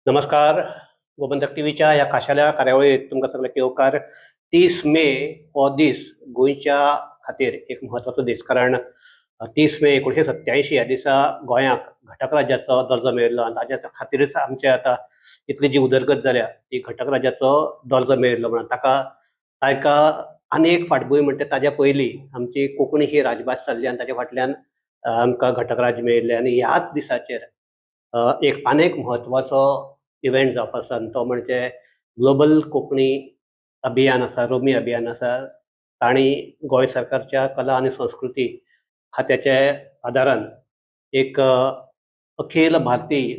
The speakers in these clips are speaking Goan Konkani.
नमस्कार. गोमंतक टीव्हीच्या ह्या खाशेल्या कार्यावळीत तुमकां सगळ्यांक येवकार. 30 मे हो दीस गोंयच्या खातीर एक म्हत्वाचो दीस, कारण 30 मे 1987 ह्या दिसा गोंयाक घटक राज्याचो दर्जो मेळिल्लो आनी ताज्या खातीरच आमचे आतां इतली जी उदरगत जाल्या ती घटक राज्याचो दर्जो मेळिल्लो म्हणून ताका ताका आनी एक फाटभूंय म्हणटा, ताज्या पयलीं आमची कोंकणी ही राजभास जाल्ली आनी ताच्या फाटल्यान आमकां घटक राज्य मेळिल्लें. आनी ह्याच दिसाचेर एक आनेक म्हत्वाचो इव्हेंट जावपा आसा आनी तो म्हणजे ग्लोबल कोंकणी अभियान आसा, रोमी अभियान आसा. तांणी गोंय सरकारच्या कला आनी संस्कृती खात्याच्या आदारान एक अखील भारतीय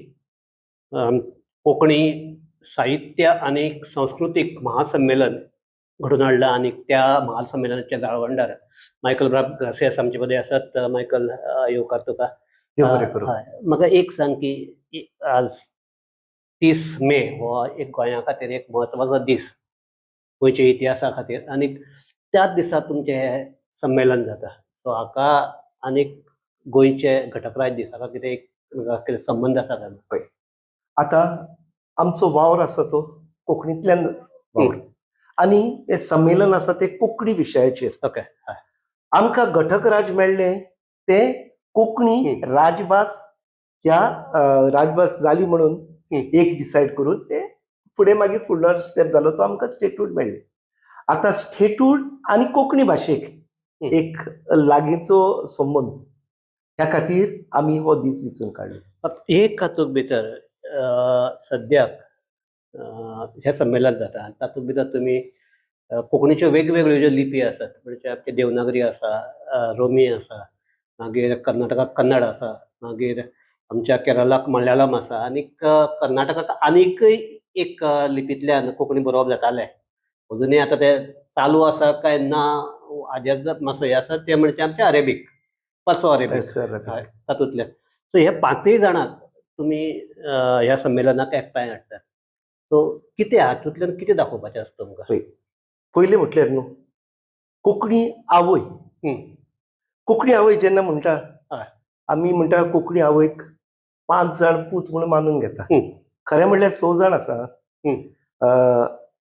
कोंकणी साहित्य आनी संस्कृतीक महासंमेलन घडोवन हाडलां आनी त्या महासंमेलनाचे जाळवणदार मायकल ब्राब ग्रासियास आमचे मदें आसात. मायकल, येवकार तुका. देव बरें करूं. हय, म्हाका एक सांग की आज 30 मे हो एक गोंया खातीर एक म्हत्वाचो दीस, गोंयच्या इतिहासा खातीर, आनी त्याच दिसा तुमचें हें संमेलन जाता, सो हाका आनीक गोंयचे घटक राज्य दीस हाका कितें एक कितें संबंद आसा काय? आतां आमचो वावर आसा तो कोंकणींतल्यान वावर आनी हें संमेलन आसा तें कोंकणी विशयाचेर. आमकां घटक राज मेळ्ळें तें कोंकणी राजभास ह्या राजभास जाली म्हणून एक डिसायड करून ते फुडें मागीर फुडलो स्टेप जालो तो आमकां स्टेटहूड मेळ्ळें. आतां स्टेटहूड आनी कोंकणी भाशेक एक लागींचो संबंद, ह्या खातीर आमी हो दीस विचून काडलो. एक हातूंत भितर सद्याक हें संमेलन जाता आनी तातूंत भितर तुमी कोंकणीच्यो वेगवेगळ्यो ज्यो लिपी आसात, म्हणजे आमची देवनागरी आसा, रोमी आसा, मागीर कर्नाटकाक कन्नड आसा, मागीर आमच्या केरळाक मल्याळम आसा आनीक कर्नाटकाक आनीकय एक लिपींतल्यान कोंकणी बरोवप जातालें. अजुनूय आतां तें चालू आसा काय ना हाजेर मातसो हें आसा, तें म्हणजे आमचें अरेबीक, पासो अरेबीक. हय, तातूंतल्यान सो हे पांचय जाणांक तुमी ह्या संमेलनाक एकठांय हाडटात, सो कितें हातूंतल्यान कितें दाखोवपाचें आसता तुमकां? पयलीं म्हटल्यार न्हू, कोंकणी आवय, कोंकणी आवय जेन्ना म्हणटा, आमी म्हणटा कोंकणी आवयक पांच जाण पूत म्हणून मानून घेता. खरें म्हणल्यार स जाण आसा.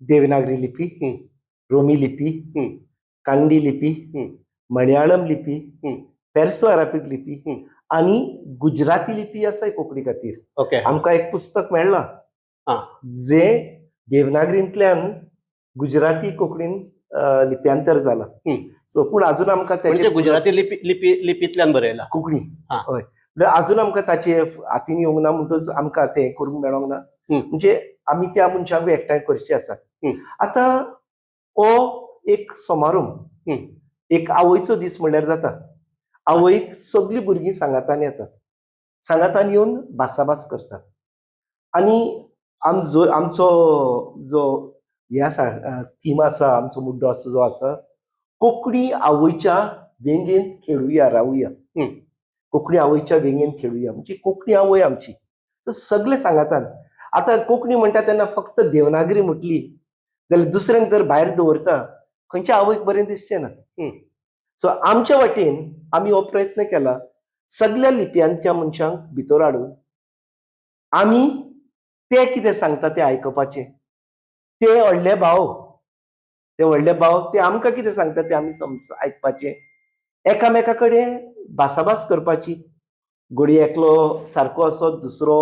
देवनागरी लिपी, रोमी लिपी, कानडी लिपी, मलयाळम लिपी, पेर्सो अराबीक लिपी आनी गुजराती लिपी आसा कोंकणी खातीर. आमकां एक पुस्तक मेळ्ळां जें देवनागरींतल्यान गुजराती कोंकणीन लिप्यांतर जालां. सो पूण अजून आमकां म्हणजे तेजें गुजराती लिपी लिपी लिपींतल्यान बरयलां? कोंकणी, हय. म्हणल्यार अजून आमकां ताचे हातीन येवंक ना, म्हणटच आमकां तें करूंक मेळोंक ना. म्हणजे आमी त्या मनशांक एकठांय करचे आसात. आतां हो एक समारोंभ, एक आवयचो दीस म्हणल्यार जाता. आवयक सगळीं भुरगीं सांगातान येतात, सांगातान येवन भासाभास करतात आनी आमचो आमचो जो हे आसा, थीम आसा, आमचो मुद्दो आसा जो आसा, कोंकणी आवयच्या वेंगेंत खेळुया रावुया. कोंकणी आवयच्या वेंगेंत खेळुया म्हणजे कोंकणी आवय आमची. सो सगळे सांगातान. आतां कोंकणी म्हणटा तेन्ना फक्त देवनागरी म्हटली जाल्यार दुसऱ्यांक जर भायर दवरता, खंयच्या आवयक बरें दिसचें ना. सो आमच्या वाटेन आमी हो प्रयत्न केला, सगल्या लिपयांच्या मनशांक भितर हाडून आमी ते कितें सांगता तें आयकपाचें, ते व्हडले भाव, ते व्हडले भाव ते आमकां कितें सांगता तें आमी समज आयकपाचें, एकामेका कडेन भासाभास करपाची. घडये एकलो सारको आसत, दुसरो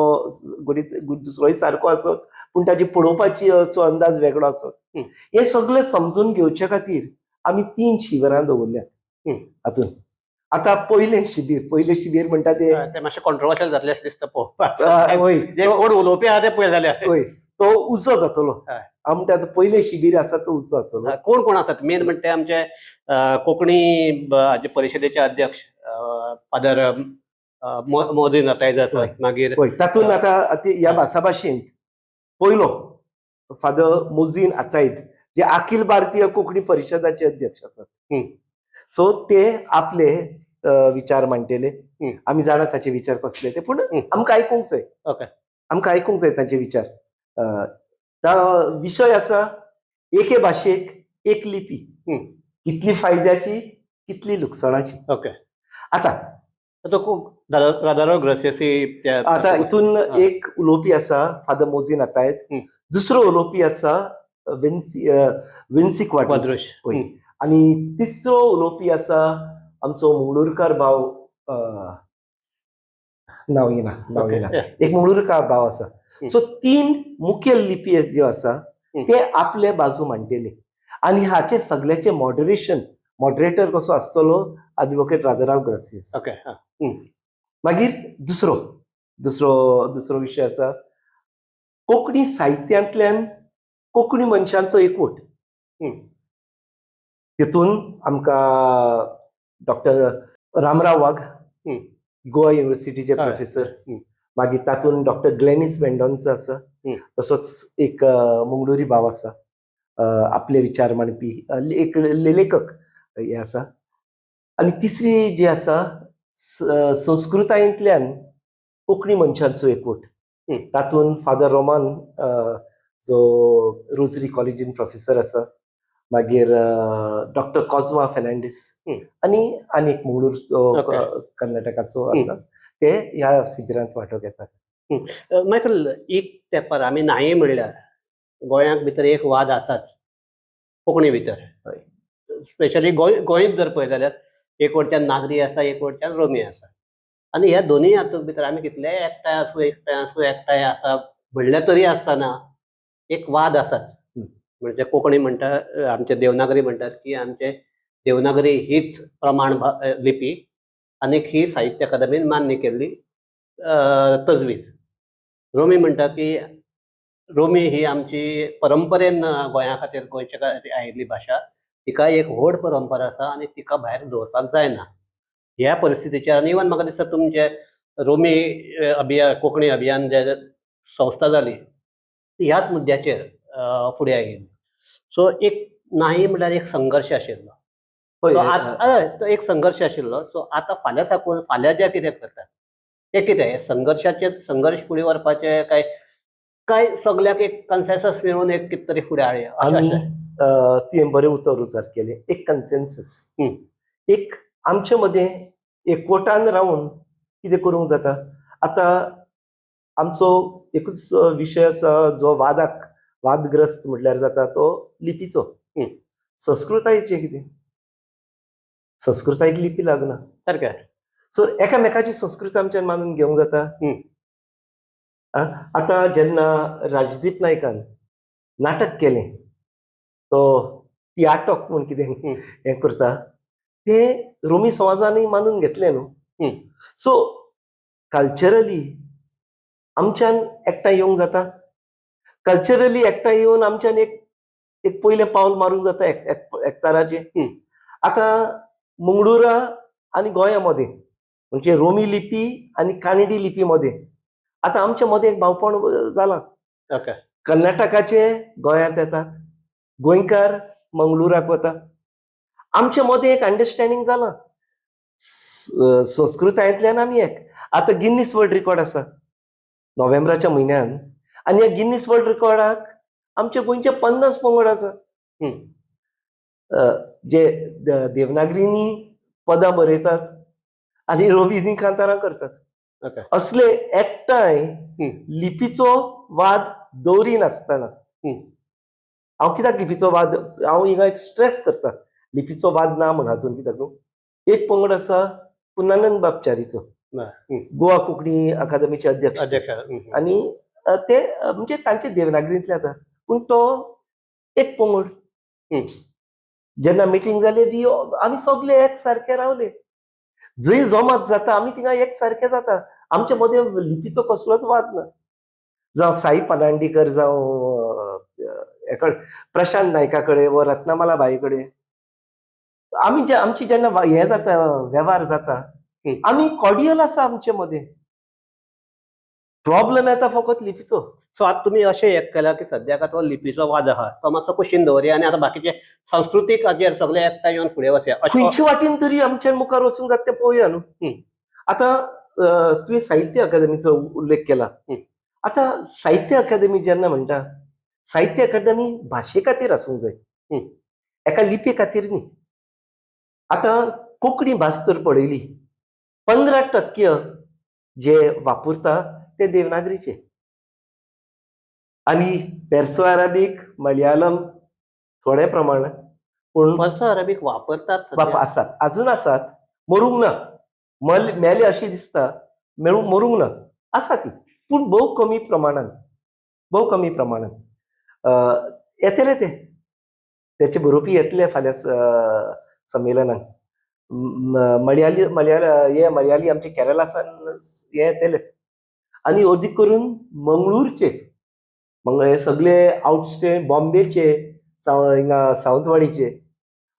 घडये दुसरोय सारको आसत, पूण ताची पळोवपाची अंदाज वेगळो आसत. हें सगळें समजून घेवचे खातीर आमी 3 शिबिरां दवरल्यात. हातूंत आतां पयलें शिबीर, पयलें शिबीर म्हणटा ते ते मातशें कॉन्ट्रोवर्शियल जातलें अशें दिसता पळोवपाक. हय. जे कोण उलोवपी आहा ते पळय जाल्यार. हय, तो उजो जातलो. आमी म्हणटा आतां पयलें शिबीर आसा तो उजो जातलो. कोण कोण आसात मेन म्हणटा ते आमचे कोंकणी हाजे परिशदेचे अध्यक्ष फादर मोझीन आतायद आसात, मागीर हय, तातूंत आतां ह्या भासाभाशेंत पयलो फादर मोझीन आतायद, जे अखिल भारतीय कोंकणी परिशदाचे अध्यक्ष आसात. सो ते आपले विचार मांडटले. आमी जाणा ताचे विचार कसले ते, पूण आमकां आयकूंक जाय. आमकां आयकूंक जाय तांचे विचार. विशय आसा एके भाशेक एक लिपी, कितली फायद्याची कितली लुकसाणाची. आतां तो खूब राजाराव ग्रसेसी. आतां हितून एक उलोवपी आसा फादर मोझीन आतायत, दुसरो उलोवपी आसा विन्सी विन्सी क्वाड्रोस, क्वाद्रोश. आनी तिसरो उलोवपी आसा आमचो मंगळूरकार भाव, नांव येना, नांव येना, एक मंगळूरकार भाव आसा. सो तीन मुखेल लिपी ज्यो आसा ते आपले बाजू मांडटले आनी हाचे सगळ्याचे मॉडरेशन, मॉडरेटर कसो आसतलो एडवोकेट राजाराव ग्रासियस. मागीर दुसरो दुसरो दुसरो विशय आसा कोंकणी साहित्यांतल्यान कोंकणी मनशांचो एकवट. तितून आमकां डॉक्टर रामराव वाघ, गोवा युनिव्हर्सिटीचे प्रोफेसर, मागीर तातूंत डॉक्टर ग्लॅनिस मेंडोन्सा आसा, तसोच एक मंगळुरी भाव आसा, आपले विचार मांडपी एक लेखक हे आसा. आनी तिसरी जी आसा संस्कृतायेंतल्यान कोंकणी मनशांचो एकवट, तातूंत फादर रोमान जो रोजरी कॉलेजीन प्रोफेसर आसा, मागीर डॉक्टर कॉजमा फेर्नांडीस आनी आनी एक मंगळूरचो कर्नाटकाचो आसा, ते ह्या शिबिरांत वांटो घेतात. मायकल, एक तेंपार आमी नाय म्हणल्यार गोंयांत भितर एक वाद आसाच कोंकणी भितर, स्पेशली गोंय गोंयच जर पळयत जाल्यार एक वटच्यान नागरी आसा, एक वटच्यान रोमी आसा, आनी ह्या दोनूय हातूंत भितर आमी कितलेय एकठांय आसूं, एकठांय आसूं, एकठांय आसा म्हणल्यार तरी आसतना एक वाद आसाच. म्हणजे कोंकणी म्हणटा, आमचे देवनागरी म्हणटात की आमचे देवनागरी हीच प्रमाण लिपी आनीक ही साहित्य अकादमीन मान्य केल्ली तजवीज. रोमी म्हणटा की रोमी ही आमची परंपरेन गोंया खातीर, गोंयच्या खातीर आयिल्ली भाशा, तिका एक व्हड परंपरा आसा आनी तिका भायर दवरपाक जायना. ह्या परिस्थितीचेर आनी इवन म्हाका दिसता तुमचे रोमी अभियान, कोंकणी अभियान जे संस्था जाली ती ह्याच मुद्द्याचेर फुडें आयिल्ली. सो एक नाही म्हणल्यार एक संघर्श आशिल्लो. सो आतां तो एक संघर्श आशिल्लो. सो आतां फाल्यां साकून फाल्यां जें कितें करतात तें कितें संघर्शाचे संघर्श फुडें व्हरपाचे काय काय सगल्याक एक कन्सेन्सस मेळून एक कितें तरी फुडें हाडया अशें? आमी अशें तुवें बरें उतर उजार केलें, एक कन्सेन्सस, एक आमचे मदें एकवटान रावन कितें करूंक जाता. आतां आमचो एकूच विशय आसा जो वादाक वादग्रस्त म्हटल्यार जाता तो लिपीचो. संस्कृतायेचें कितें, संस्कृतायेक लिपी लागना. सारकें. सो एकामेकाची संस्कृताय आमच्यान मानून घेवंक जाता. आतां जेन्ना राजदीप नायकान नाटक केलें, तो तियाटोक म्हूण कितें हें करता, तें रोमी समाजानूय मानून घेतलें न्हू. सो कल्चरली आमच्यान एकठांय येवंक जाता, कल्चरली एकठांय येवन आमच्यान एक एक पयलें पावल मारूंक जाता एकचाराचें. आतां मंगळुरा आनी गोंया मदें, म्हणजे रोमी लिपी आनी कानडी लिपी मदें आतां आमच्या मदें एक भावपण जालां. कर्नाटकाचे गोंयांत येतात, गोंयकार मंगळुराक वता, आमच्या मदें एक अंडरस्टँडींग जालां. संस्कृतायेंतल्यान आमी एक. आतां गिन्नीस वर्ल्ड रिकॉर्ड आसा नोव्हेंबराच्या म्हयन्यान, आनी ह्या गिन्नीस वर्ल्ड रिकॉर्डाक आमचे गोंयचे 50 पंगड आसा, जे देवनागरींनी पदां बरयतात आनी रोमीनी कांतारां करतात. असले एकठांय लिपीचो वाद दवरिनासतना, हांव कित्याक लिपीचो वाद, हांव हिंगा एक स्ट्रेस करता लिपीचो वाद ना म्हण हातून कित्याक न्हू, एक पंगड आसा पुर्णानंद बाब च्यारीचो, गोवा कोंकणी अकादमीचे अध्यक्ष, अध्यक्ष. आनी ते म्हणजे तांचे देवनागरींतले आतां, पूण तो एक पंगड. जेन्ना मिटींग जाली बी आमी सगले एक सारके रावले, जंय जमात जाता आमी थिंगा एक सारके जाता, आमचे मदें लिपीचो कसलोच वाद ना. जावं साई पनांडीकर, जावं हेका प्रशांत नायका कडेन वा रत्नामाला बाई कडेन आमी जे आमची जेन्ना हें जाता, वेव्हार जाता, आमी कॉर्डियल आसा आमचे मदें. प्रॉब्लम येता फकत लिपीचो. सो आतां तुमी अशें एक केलां की सद्याक आतां लिपीचो वाद आहा तो मातसो कुशीन दवरया आनी आतां बाकीचे सांस्कृतीक हाजेर सगळे एकठांय येवन फुडें वचया अशें. खंयचे वाटेन तरी आमच्यान मुखार वचूंक जाता तें पळोवया न्हू. आतां तुवें साहित्य अकादमीचो उल्लेख केला. आतां साहित्य अकादमी जेन्ना म्हणटा, साहित्य अकादमी भाशे खातीर आसूंक जाय, एका लिपये खातीर न्ही. आतां कोंकणी भास तर पळयली 15% जे वापरता ते देवनागरीचे आनी पेर्सो अरेबीक, मलयाळम थोड्या प्रमाणात, पूण पर्सो अरेबीक वापरतात बाप सध्या? आसात, अजून आसात, मरूंक ना. मल मेले अशी दिसता, मेळूं मरूंक ना, आसा ती, पूण भोव कमी प्रमाणान, भोव कमी प्रमाणान. येतले ते त्याचे बरोवपी येतले फाल्यां संमेलनाक. मलयाली मलयाळ हे मलयाली आमचे केरला सान हे येतले आनी अदीक करून मंगळूरचे, हे सगळे आउटस्टे बॉम्बेचे, हिंगा सावंतवाडीचे,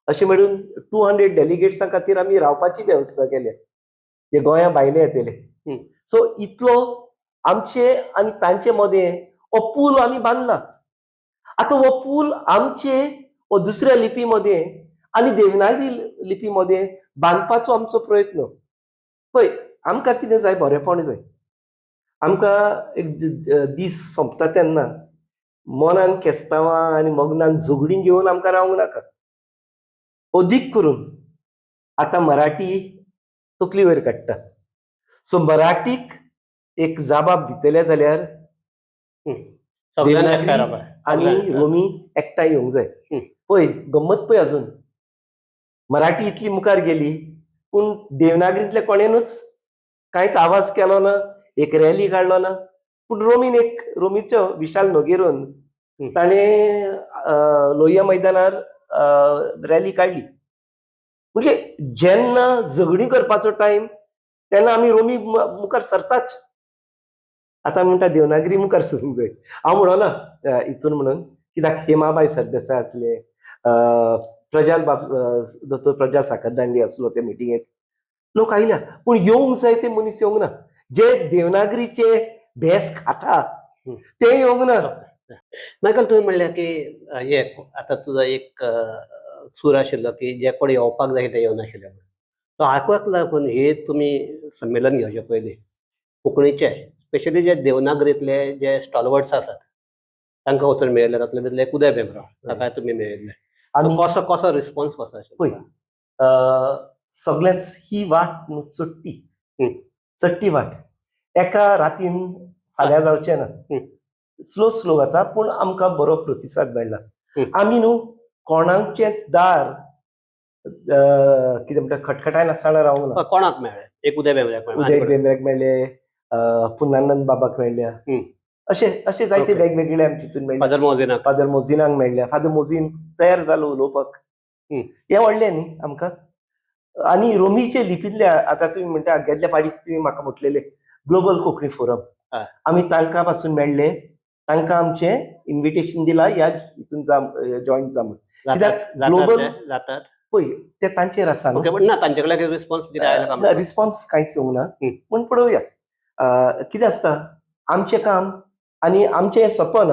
अशें म्हणून 200 डेलिगेट्सां खातीर आमी रावपाची वेवस्था केल्या, जे गोंया भायले येतले. सो इतलो आमचे आनी तांचे मदें हो पूल आमी बांदला. आतां हो पूल आमचे हो दुसऱ्या लिपी मदें आनी देवनागरी लिपी मदें बांदपाचो आमचो प्रयत्न. पळय, आमकां कितें जाय, बरेंपण जाय आमकां. एक दीस सोंपता तेन्ना मनान केस्तांवां आनी मगनान झगडीं घेवन आमकां रावंक नाका. अदीक करून आतां मराठी तकली वयर काडटा, सो मराठीक एक जाबाब दितले जाल्यार सगळ्यांनी देवनागरी एकठांय रावपाक. आनी सगळ्यांनी. रोमी एकठांय येवंक जाय. पळय, गम्मत पळय, अजून मराठी इतली मुखार गेली, पूण देवनागरींतल्या कोणेनूच कांयच आवाज केलो ना, एक रॅली काडलो ना. पूण रोमीन एक रोमीचो विशाल नोगेरून ताणें लोहिया मैदानार रॅली काडली. म्हणजे जेन्ना झगडीं करपाचो टायम तेन्ना आमी रोमी मुखार सरताच. आतां म्हणटा देवनागरी मुखार सरूंक जाय. हांव म्हणना हितून म्हणून, कित्याक हेमाबाय सरदेसाय आसले, प्रजाल बाब, दोतोर प्रजाल साखरदांडी आसलो, ते मिटिंगेक लोक आयल्या, पूण येवंक जाय ते मनीस येवंक ना. जे देवनागरीचे भेस खाता ते येवंक ना. मायकल, तुवें म्हणलें की हे आतां तुजो एक सूर आशिल्लो की जे कोण येवपाक जाय ते येवनाशिल्ले. सो हाकाच लागून हे तुमी संमेलन घेवचे पयलीं कोंकणीचे स्पेशली जे देवनागरींतले जे स्टॉलवर्ड्स आसात तांकां वचून मेळिल्ले, तातूंतले भितरले एक उदय भेंब्रो, ताका तुमी मेळिल्ले. आमी कसो कसो रिस्पॉन्स कसो आशिल्लो? पळय, सगळ्यांच ही वाट न्हू चडटी, चडटी वाट एका रातीन फाल्यां जावचें ना, स्लो स्लो वता, पूण आमकां बरो प्रतिसाद मेळ्ळा. आमी न्हू कोणाचेंच दार कितें म्हणटा खटखटाय नासतना रावंक ना. कोणाक मेळ्ळे? एक उदय भेंब्र्याक मेळ्ळे. उदय भेंब्र्याक मेळ्ळे, पुर्णानंद बाबाक मेळ्ळ्या, अशे अशे जायते वेगवेगळे आमचे हितून मेळ्ळे. फादर मोजिनाक. फादर मोजिनाक मेळ्ळ्या. फादर मोजीन तयार जालो उलोवपाक. हें व्हडलें न्ही आमकां. आनी रोमीचे लिपींतल्या आतां तुमी म्हणटा, गेल्ल्या पाडीक तुमी म्हाका म्हटलेले ग्लोबल कोंकणी फोरम, आमी तांकां पासून मेळ्ळे, तांकां आमचें इन्विटेशन दिलां ह्या हितून जॉयन जा म्हूण. जातात? कित्याक global- जातात ते? जातात. पळय, ते तांचेर आसा न्हू. ओके, पण ना तांचे कडेन रिस्पॉन्स कितें आयला काय? ना, रिस्पॉन्स कांयच येवंक ना, पूण पळोवया. कितें आसता, आमचें काम आनी आमचें हें सपन,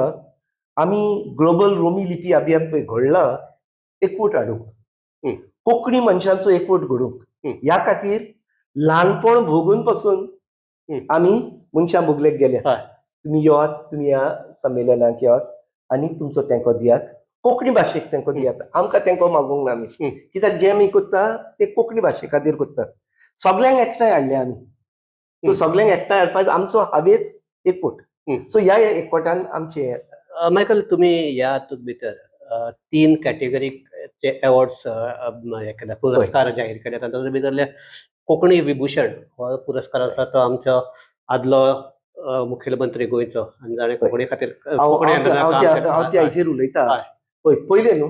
आमी ग्लोबल रोमी लिपी अभियान पळय घडलां एकवट हाडूंक, कोंकणी मनशांचो एकवट घडोवंक. ह्या खातीर ल्हानपण भोगून पसून आमी मनशां बोगलेक गेल्या. तुमी येवात, तुमी ह्या संमेलनाक येवात आनी तुमचो तेंको दियात, कोंकणी भाशेक तेंको दियात. आमकां तेंको मागूंक ना आमी, कित्याक जें आमी करता ते कोंकणी भाशे खातीर करता. सगल्यांक एकठांय हाडले आमी. सो सगल्यांक एकठांय हाडपाक आमचो हावेस एकवट. सो ह्या एकवटान आमचे मायकल, तुमी ह्या हातूंत भितर तीन कॅटेगरीचे अवॉर्ड्स हे केल्या, पुरस्कार जाहीर केले. तातूंत भितरले कोंकणी विभूषण हो पुरस्कार आसा तो आमचो आदलो मुखेलमंत्री गोंयचो आनी जाणें कोंकणी खातीर हांव कोंकणी हांव आंदोलनाक हांव काम त्या केलें. हांव त्या हाचेर उलयता. पळय, पयलें न्हू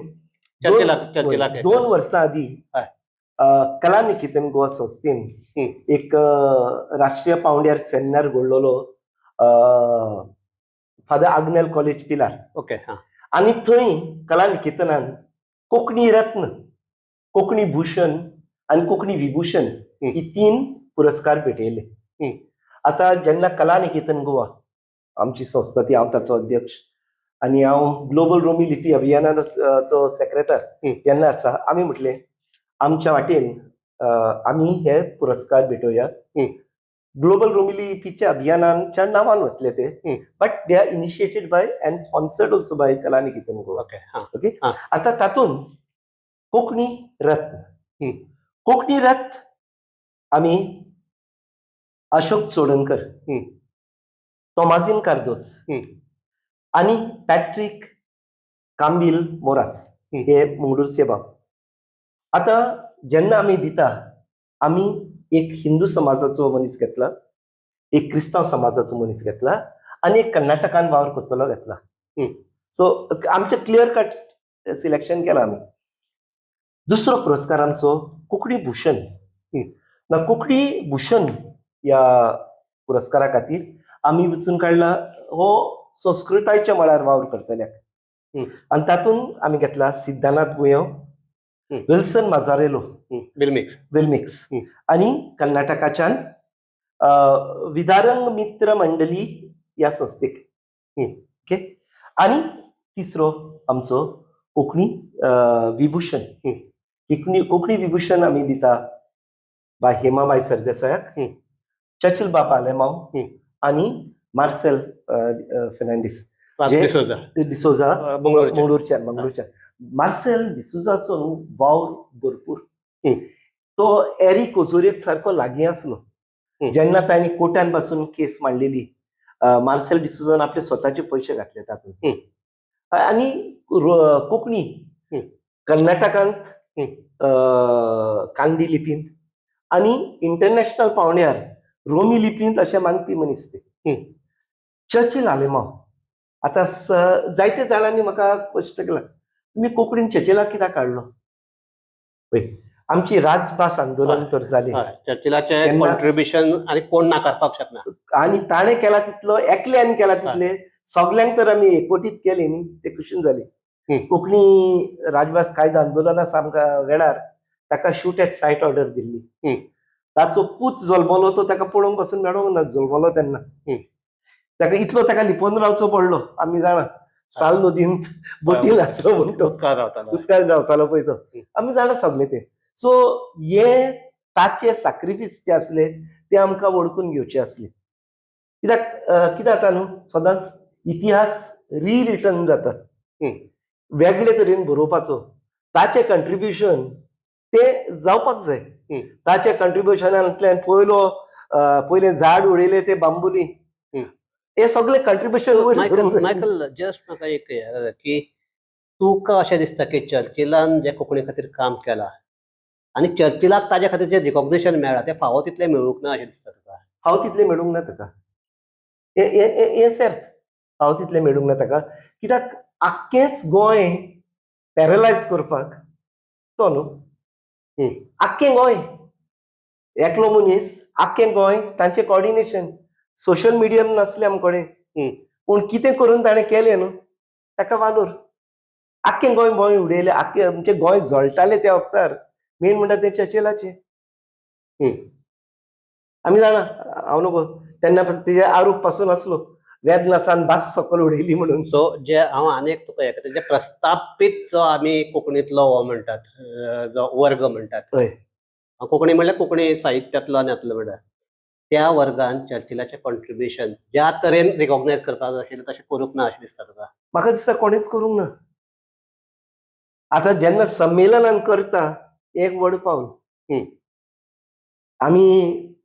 चर्चेलाक 2 वर्सां आदीं कला निकेतन गोवा संस्थेन एक राष्ट्रीय पावंड्यार सेमिनार घडलेलो फादर आग्नेल कॉलेज पिलार. आनी थंय कला निकेतनान कोंकणी रत्न, कोंकणी भूषण आनी कोंकणी विभूषण ही तीन पुरस्कार भेटयले. आतां जेन्ना कला निकेतन गोवा आमची संस्था, ती हांव ताचो अध्यक्ष आनी हांव ग्लोबल रोमी लिपी अभियानाचो सेक्रेटर जेन्ना आसा, आमी म्हटलें आमच्या वाटेन आमी हे पुरस्कार भेटोवया. ग्लोबल रोमी लिपीच्या अभियानाच्या नांवान वतले ते, but they are initiated by and sponsored also by Kala Niketan Goa. Okay, आता तातूंत कोंकणी रत्न, कोंकणी रत्न आमी अशोक चोडणकर, तोमाझीन कार्दोज आनी पॅट्रीक कांबील मोरास हे मंगळूरचे बाब. आतां जेन्ना आमी दिता, आमी एक हिंदू समाजाचो मनीस घेतला, एक क्रिस्तांव समाजाचो मनीस घेतला आनी एक कर्नाटकान वावर करतलो घेतला. सो आमचें क्लियर कट सिलेक्शन केलां आमी. दुसरो पुरस्कार आमचो कोंकणी भूषण. ना, कोंकणी भूषण ह्या पुरस्कारा खातीर आमी वेंचून काडला हो संस्कृतायेच्या मळार वावर करतल्याक. आनी तातूंत आमी घेतला सिद्धानाथ बुयांव, विल्सन माजारेलो, विल्मिक्स, विल्मिक्स आनी कर्नाटकाच्यान विदारंग मित्र मंडळी ह्या संस्थेक. ओके. आनी तिसरो आमचो कोंकणी विभूषण. कोंकणी विभूषण आमी दिता बाय हेमाबाय सरदेसायाक, चर्चिल बाब आलेमाव आनी मार्सेल फेर्नांडीस डिसोजा. डिसोजा. मंगळूरच्या. मंगळूरच्या, मंगळूरच्या मार्सेल डिसोजाचो न्हू वावर भरपूर. तो एरिक ओझोरेक सारको लागीं आसलो. जेन्ना तांणी कोर्टान पासून केस मांडलेली, मार्सेल डिसोजान आपले स्वताचे पयशे घातले तातूंत. आनी कोंकणी कर्नाटकांत कांदी लिपींत आनी इंटरनॅशनल पावंड्यार रोमी लिपींत अशें मानपी मनीस ते. चर्चिल आलेमाव, आतां जायते जाणांनी म्हाका क्वेश्चन केला, तुमी कोंकणीन चर्चिलाक कित्याक काडलो? पळय, आमची राजभास आंदोलन तर जालें. चर्चिलाचें कॉन्ट्रिब्युशन आनी कोण नाकारपाक शकना. आनी ताणें केला तितलो एकल्यान केला तितले सगल्यांक तर आमी एकवटीत केले न्ही, ते खुशीन जाले. कोंकणी राजभास कायदो आंदोलना सामका वेळार ताका शूट एट सायट ऑर्डर दिल्ली. ताचो पूत जल्मलो तो ताका पळोवंक पासून मेळोंक ना, जल्मलो तेन्ना. ताका इतलो ताका लिपोवन रावचो पडलो. आमी जाणा, साल नदींत बोटीन आसलो म्हण तो उदकार रावतालो. उदकार रावतालो पळय तो, आमी जाणा सगळे ते. सो हे ताचे साक्रिफीस जे आसले ते आमकां वळखून घेवचे आसले. कित्याक कितें जाता न्हू, सदांच इतिहास रिरिटन जाता, वेगळे तरेन बरोवपाचो. ताचें कंट्रिब्युशन तें जावपाक जाय. ताच्या कंट्रिब्युशनांतल्यान पयलो पयलें झाड उडयलें ते बांबुली, हे सगळे कंट्रिब्युशन वयर सरूंक जाय. मायकल, जस्ट म्हाका एक हें की तुका अशें दिसता की चर्चिलान जें कोंकणी खातीर काम केलां आनी चर्चिलाक ताज्या खातीर जें रिकॉग्निशन मेळ्ळां तें फावो तितलें मेळूंक ना अशें दिसता तुका? फावो तितलें मेळूंक ना ताका, हें सेर्त, फावो तितलें मेळूंक ना ताका. कित्याक आख्खेंच गोंय पॅरलायज करपाक तो न्हू, आख्खें गोंय एकलो मनीस, आख्खें गोंय तांचें कॉर्डिनेशन, सोशल मिडियम नासलें आमचे कडेन, पूण कितें करून ताणें केलें न्हू, ताका वालोर. आख्खें गोंय गोंय उडयलें, आख्खें आमचें गोंय जळटालें त्या वखतार. मेन म्हणटा तें चर्चिलाचें. आमी जाणा, हांव नको तेन्ना तेजे आरोप पासून आसलो, वेदनासान भास सकयल उडयली म्हणून. सो जे हांव आनी एक तुका हें, जे प्रस्थापीत जो आमी कोंकणींतलो हो म्हणटात, जो वर्ग म्हणटात, हय, कोंकणी म्हणल्यार कोंकणी साहित्यांतलो आनी हातलो म्हणल्यार त्या वर्गान चर्चिलाचें कॉन्ट्रिब्युशन ज्या तरेन रिकॉग्नायज करपाक जाय आशिल्लें तशें करूंक ना अशें दिसता तुका? म्हाका दिसता कोणेच करूंक ना. आतां जेन्ना संमेलनान करता एक व्हड पावल. आमी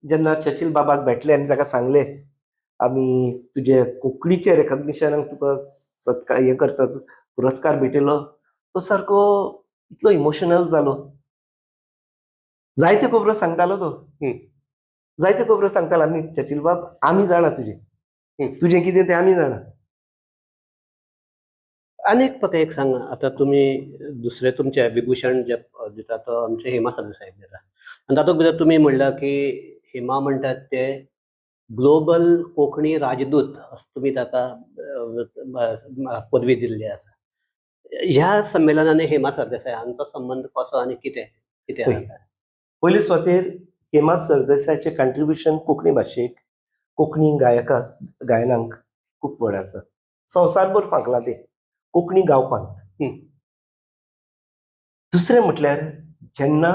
जेन्ना चर्चिल बाबाक भेटले आनी ताका सांगलें, आमी तुजे कोंकणीचे रेकग्निशनाक तुका सत्कार हें करता, पुरस्कार भेटयलो, तो सारको इतलो इमोशनल जालो. जायत्यो खबरो सांगतालो तो, जायत्यो खबरो सांगतालो. आमी चर्चिल बाब, आमी जाणा तुजें, तुजें कितें तें आमी जाणा. आनी एक म्हाका एक सांग, आतां तुमी दुसरें तुमचें विभूषण जे दिता तो आमचे हेमा सरदेसाय दिता आनी तातूंत भितर तुमी म्हणलां की हेमा म्हणटात ते ग्लोबल कोंकणी राजदूत असो तुमी ताका पदवी दिल्ली आसा. ह्या संमेलनांनी हेमा सरदेसाय हांचो संबंद कसो आनी कितें कितें आसा? पयले सुवातेर हेमा सरदेसायाचें कंट्रिब्युशन कोंकणी भाशेक, कोंकणी गायकाक, गायनांक खूब व्हड आसा. संवसारभर फांकलां तें कोंकणी गावपांत. दुसरें म्हटल्यार जेन्ना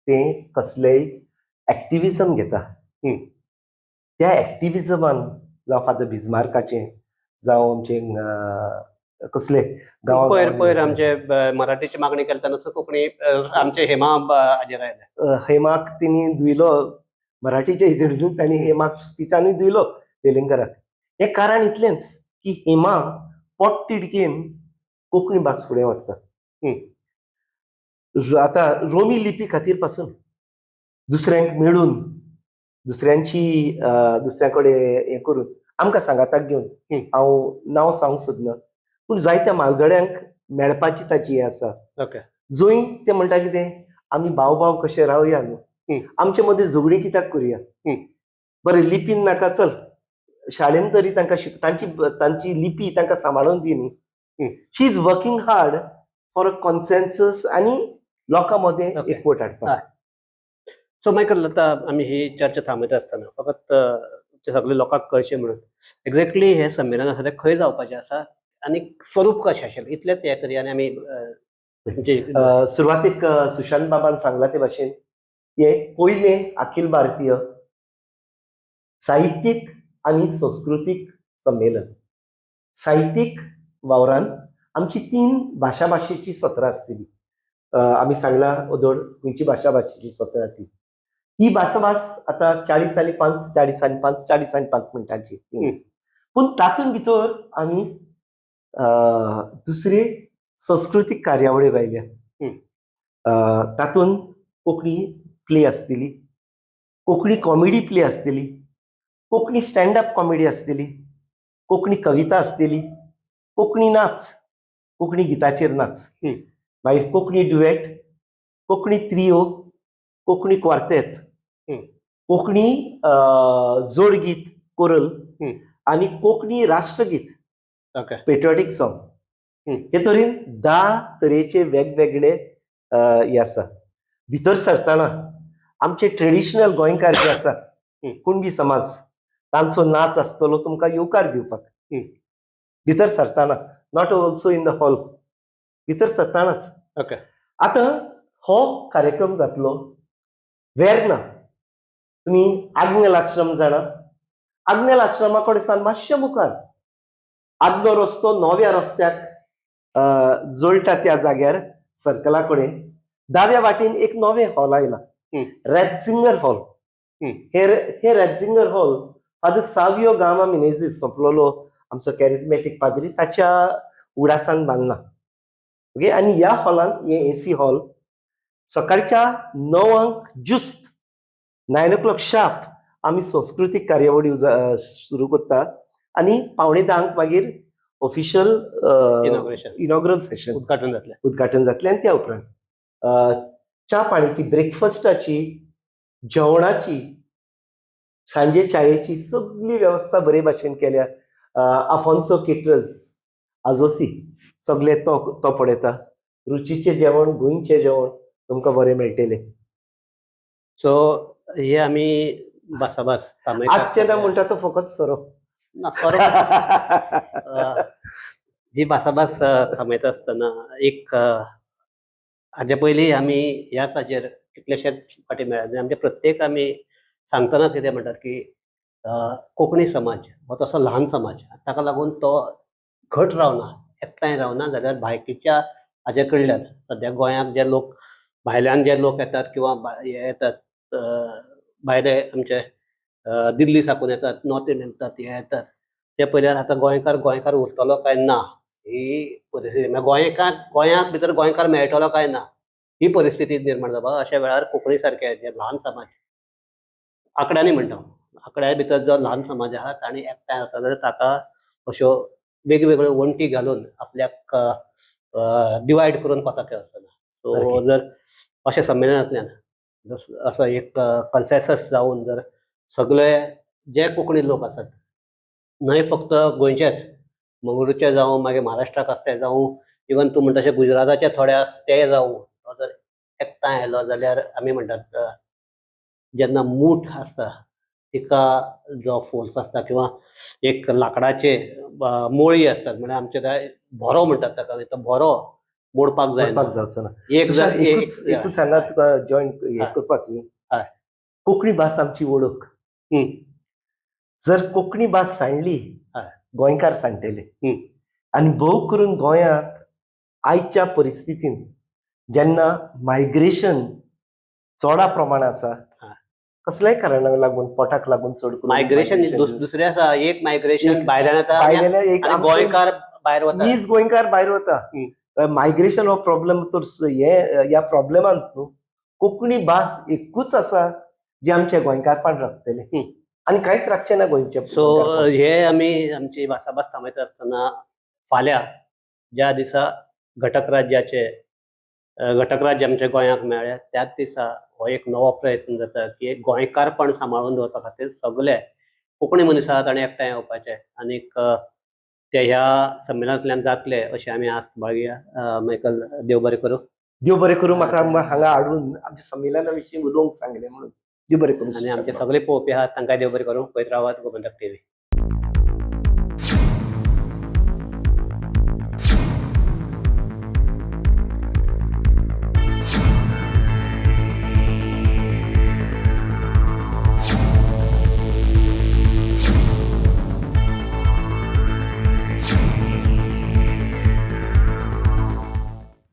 तें कसलेय एक्टिविजम घेता, त्या एक्टिविजमान जावं फादर बिस्मार्काचें, जावं आमचें कसले गांवा पयर पयर आमचे मराठीची मागणी केली तेन्ना कोंकणी आमचे हेमा हाजेर आयले. हेमाक तेणी धुयलो. मराठीच्या हितून तांणी हेमाक स्पिचानूय दिलो वेलिंगकाराक. हें कारण इतलेंच की हेमा पोटतिडकेन कोंकणी भास फुडें व्हरता. आतां रोमी लिपी खातीर पासून दुसऱ्यांक मेळून, दुसऱ्यांची, दुसऱ्यां कडेन हें करून, आमकां सांगाताक घेवन, हांव नांव सांगूंक सोदना, पूण जायत्या म्हालगड्यांक मेळपाची ताची हें आसा. जंय ते म्हणटा कितें, आमी भाव भाव कशे रावया न्हू, आमचे मदीं झगडीं कित्याक करुया? बरें, लिपीन नाका, चल शाळेन तरी तांकां शिक, तांची तांची लिपी तांकां सांबाळून दी न्ही. She is working hard for a consensus आनी लोकां मदें एकवट हाडपाक. सो मायकल, आतां आमी ही चर्चा थांबयता आसतना फकत ते सगळे लोकांक कळचें म्हणून, एक्झॅक्टली हें संमेलन आसा तें खंय जावपाचें आसा आनी स्वरूप कशें आशिल्लें, इतलेंच हें करया आनी आमी म्हणजे सुरवातीक सुशांत बाबान सांगला ते भाशेन, हे पयलें अखिल भारतीय साहित्यीक आनी संस्कृतीक संमेलन. साहित्यीक वावरान आमची तीन भाशा भाशेची सत्रां आसतली. आमी सांगला ओदोळ खंयची भाशा भाशेची सत्रां ती. ही भासाभास आतां 40 आनी 5, 40 आनी 5, 40 आनी 5 मिनटांची. पूण तातूंत भितर आमी दुसरी संस्कृतीक कार्यावळी गायल्या. तातूंत कोंकणी प्ले आसतली, कोंकणी कॉमेडी प्ले आसतली, कोंकणी स्टँड अप कॉमेडी आसतली, कोंकणी कविता आसतली, कोंकणी नाच, कोंकणी गिताचेर नाच, मागीर कोंकणी डुएट, कोंकणी त्रियो, कोंकणी क्वार्तेत, कोंकणी जोडगीत कोरल आनी कोंकणी राष्ट्रगीत, पेट्रियोटीक सॉंग. हे तरेन 10 तरेचे वेगवेगळे हे आसा. भितर सरतना आमचे ट्रेडिशनल गोंयकार जे आसा, कुणबी समाज, तांचो नाच आसतलो तुमकां येवकार दिवपाक. भितर सरतना, not also in the hall, भितर सरतनाच. आतां हो कार्यक्रम जातलो वेर्ना. तुमी आग्नेल आश्रम जाणा? आग्नेल आश्रमा कडेन सावन मातशें मुखार आदलो रस्तो नव्या रस्त्याक जोडटा त्या जाग्यार सर्कला कडेन दाव्या वाटेन एक नवें हॉल आयला, रॅटझिंगर हॉल. हे हे रॅटझिंगर हॉल फादर सावियो गामा मिनेझीस, सोंपलेलो आमचो कॅरिझमॅटीक पाद्री, ताच्या उडासान बांदला. ओके, आनी ह्या हॉलान, हे एसी हॉल, सकाळच्या 9क जुस्त, 9 ओ क्लॉक शार्प आमी संस्कृतीक कार्यावळी सुरू करता आनी 9:45 मागीर ऑफिशियल इनॉग्रेशन. इनॉग्रल सेशन. उद्घाटन जातलें. उद्घाटन जातलें. आनी त्या उपरांत च्या पाण्याची, ब्रेकफास्टाची, जेवणाची, सांजे चायेची सगळी वेवस्था बरे भाशेन केल्या. आफोन्सो केटरर्स आजोसी सगळे तो तो पळयता. रुचीचें जेवण, गोंयचें जेवण तुमकां बरें मेळटलें. सो हे आमी भासाभास थांबयता. आसचें ना म्हणटा तो फकत सोरो. ना, सोरो. जी भासाभास थांबयता आसतना एक, हाजे पयलीं आमी ह्याच हाजेर कितलेशेच फावटी मेळ्ळे. आमचे प्रत्येक आमी सांगतना कितें म्हणटात की कोंकणी समाज हो तसो ल्हान समाज, ताका लागून तो घट रावना, एकठांय रावना जाल्यार भायकीच्या हाजे कडल्यान सद्या गोंयांत जे लोक, भायल्यान जे लोक येतात किंवा हे येतात, भायले आमचे दिल्ली साकून येतात, नॉर्थ इंडियन येतात, हे येतात, ते पळयल्यार आतां गोंयकार गोंयकार उरतलो काय ना ही परिस्थिती, म्हळ्यार गोंयकार गोंयांत भितर गोंयकार मेळटलो काय ना ही परिस्थिती निर्माण जावपा. अशा वेळार कोंकणी सारके जे ल्हान समाज, आंकड्यांनी म्हणटा, आंकड्या भितर जो ल्हान समाज आहा तांणी एकठांय जाता जाल्यार ताका अश्यो वेगवेगळ्यो वण्टी घालून आपल्याक डिवायड करून कोताक वचना. सो जर अशें संमेलनांतल्यान असो एक कन्सेसस जावन जर सगळे जे कोंकणी लोक आसात, न्हय फक्त गोंयचेच, मंगळूरचे जावं, मागीर महाराष्ट्राक आसा ते जावं, इवन तूं म्हणटा तशें गुजराताचे थोडे आसा ते जावं, तो जर एकठांय आयलो जाल्यार आमी म्हणटात, जेन्ना मूठ आसता तिका जो फोर्स आसता किंवा एक लाकडाचे मोळी आसतात, म्हळ्यार आमचे काय भोरो म्हणटात ताका, तो भोरो मोडपाक जायना. मोडपाक जावचो ना. एक जर एकूच एकूच हांगा तुका जॉईन हे करपाक न्ही. कोंकणी भास आमची वळख. जर कोंकणी भास सांडली, गोंयकार सांडटले. आनी भोव करून गोंयांत आयच्या परिस्थितीन जेन्ना मायग्रेशन चडा प्रमाण आसा, कसल्याय कारणाक लागून, पोटाक लागून चड करून मायग्रेशन दुसरें आसा, एक मायग्रेशन एक भायल्यान येता आनी भायल्यान एक आनी आमचे गोंयकार भायर वता. नीज गोंयकार भायर वता. मायग्रेशन हो प्रॉब्लेम तर हे ह्या प्रॉब्लेमान न्हू कोंकणी भास एकूच आसा जी आमच्या गोंयकारपण राखतले आनी कांयच राखचें ना गोंयचें सो गोंयकारपण. हे आमी आमची भासाभास थांबयता आसतना फाल्यां ज्या दिसा घटक राज्याचे घटक राज्य आमच्या गोंयाक मेळ्ळें त्याच दिसा हो एक नवो प्रयत्न जाता की एक गोंयकारपण सांबाळून दवरपा खातीर सगळे कोंकणी मनीस आहात आनी एकठांय येवपाचे आनीक ते ह्या संमेलनांतल्यान जातले अशें आमी आस्त बाळगुया. मायकल, देव बरें करूं. देव बरें करूं, म्हाका हांगा हाडून आमच्या संमेलना विशीं उलोवंक सांगलें म्हणून. देव बरें करूं. आनी आमचे सगळे पळोवपी आहात तांकां देव बरें करूं. पळयत रावात गोमंतक टीव्ही.